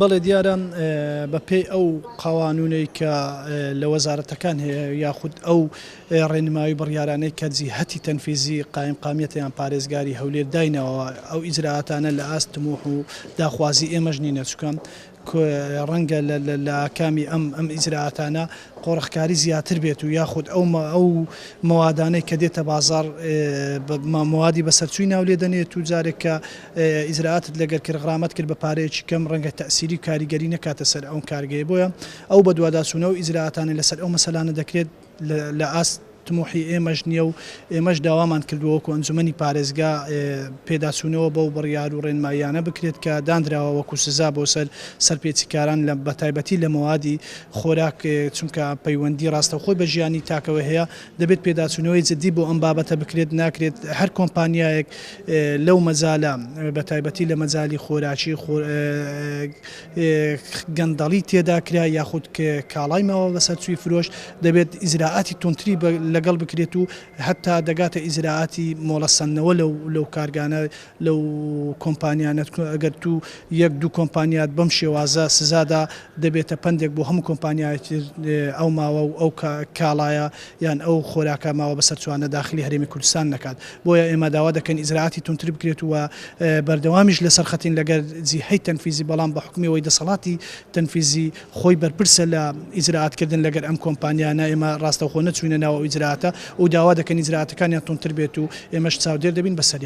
بەڵێ دیارە بە پێی ئەو قەوانونەی کە لە وەزارەتەکان هەیە یاخود ئەو ڕێنمایی و بڕیارانەی کە جیهەتی تەنفیزی قایمقامیەت یان پارێزگاری هەولێر دایناوە ئەو ئیجرائاتانە لە ئاست تموح و داخوازی ئێمەش نینە چونکە ڕەنگە لە ئاکامی ئەم ئەم ئیجرائاتانە قۆرخکاری زیاتر بێت و یاخود ئەو ئەو مەوادانەی کە دێتە بازاڕ مەوادی بەسەرچووی ناو لێ دەنێت و جارێک کە ئیجرائاتت لەگەر کرد غرامەت کرد بە پارەیەکی کەم ڕەنگە تەئسیری و کاریگەری نەکاتە سەر ئەو کارگەیە بۆیە ئەو بەدواداچوونە و ئیجرائاتانەی لەسەر ئەو مەسەلانە دەکرێت لە ئاست تموحی ئێمەش نییە و ئێمەش داوامان کردووە وەکو ئەنجومەنی پارێزگا پێداچوونەوە بەو بڕیار و ڕێنماییانە بکرێت کە دانراوە وەکو سزا بۆ سەر سەرپێچیکاران لە بەتایبەتی لە مەوادی خۆراک چونکە پەیوەندی ڕاستەوخۆی بە ژیانی تاکەوە هەیە دەبێت پێداچوونەوەی جدی بۆ ئەم بابەتە بکرێت ناکرێت هەر کۆمپانیایەک لەو مەجالە بەتایبەتی لە مەجالی خۆراکی گەندەڵی تێدا کرا یاخود کاڵای ماوە بەسەرچووی فرۆشت دەبێت ئیجرائاتی توندتری لەگەڵ بکرێت و هەتا دەگاتە ئیجرائاتی مۆڵەت سەندنەوە لەو لەو کارگانە لەو کۆمپانیانە ئەگەر تو یەک دوو کۆمپانیات بەم شێوازە سزادا دەبێتە پەندێک بۆ هەموو کۆمپانیایەکی ئەو ماوە و ئەو کاڵایە یان ئەو خۆراکە ماوە بەسەرچووانە داخلی هەرێمی کوردستان نەکات بۆیە ئێمە داوا دەکەین ئیجرائاتی توندتر بکرێت و بەردەوامیش لەسەر خەتین لەگەر جیهەی تەنفیزی بەڵام بە حوکمی ئەوەی دەسەڵاتی تەنفیزی خۆی بەرپرسە لە ئیجرائات کردن لەگەر ئەم کۆمپانیانە ئێمە ڕاستەوخۆ نەچووینە ناو ئەو ئیجرائاتە و داوا دەکەین ئیجرائاتەکانیان توندتر بێت و ئێمەش چاودێر دەبین بەسەریان.